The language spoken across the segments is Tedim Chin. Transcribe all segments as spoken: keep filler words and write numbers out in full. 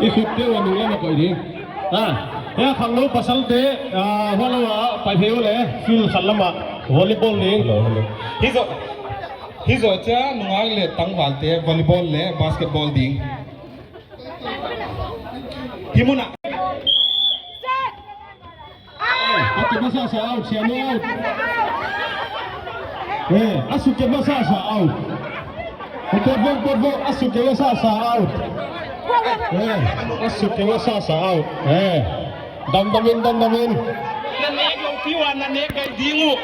I khut teuh a nung lam a koih ding. Ha, hia khangno pasalte, ah, hua lo a pai phei uh le, field khat lam ah volleyball ding. Hello, hello. Hi zawh, hi zawh ciang nungak le tangvalte volleyball le basketball ding. Hi mun ah. A suk kei masasa out, siamo out. Eh, a suk kei masasa out. Pot vok, pot vok, a suk kei masasa out. Eh, a suk kei masasa out. Eh, damdam in, damdam in. Na nek lo pi ua, na nek gai ding uh.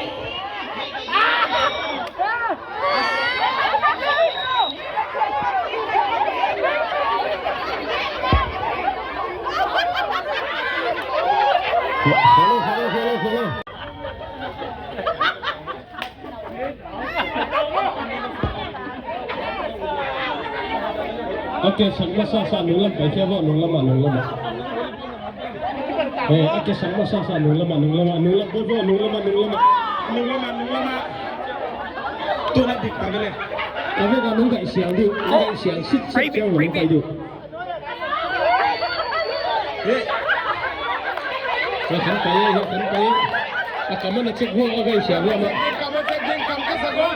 Follow, follow, follow, follow. Okay, sak masasa nung lam pai khia vo, nung lam ah, nung lam ah. Eh, a kisang masasa nung lam ah, nung lam ah, nung lam, nung lam ah, nung lam ah. Nung lam ah, nung lam ah. Tu na dik ta bele. Ka vek a nung gaih siang ding, a gaih siang sit sit ciang nung pai ding. Eh. Ka kan pai, ka kan pai. A kam a na check ho, a gaih siang ho ma. Kam a check ding, kam ka sa ho.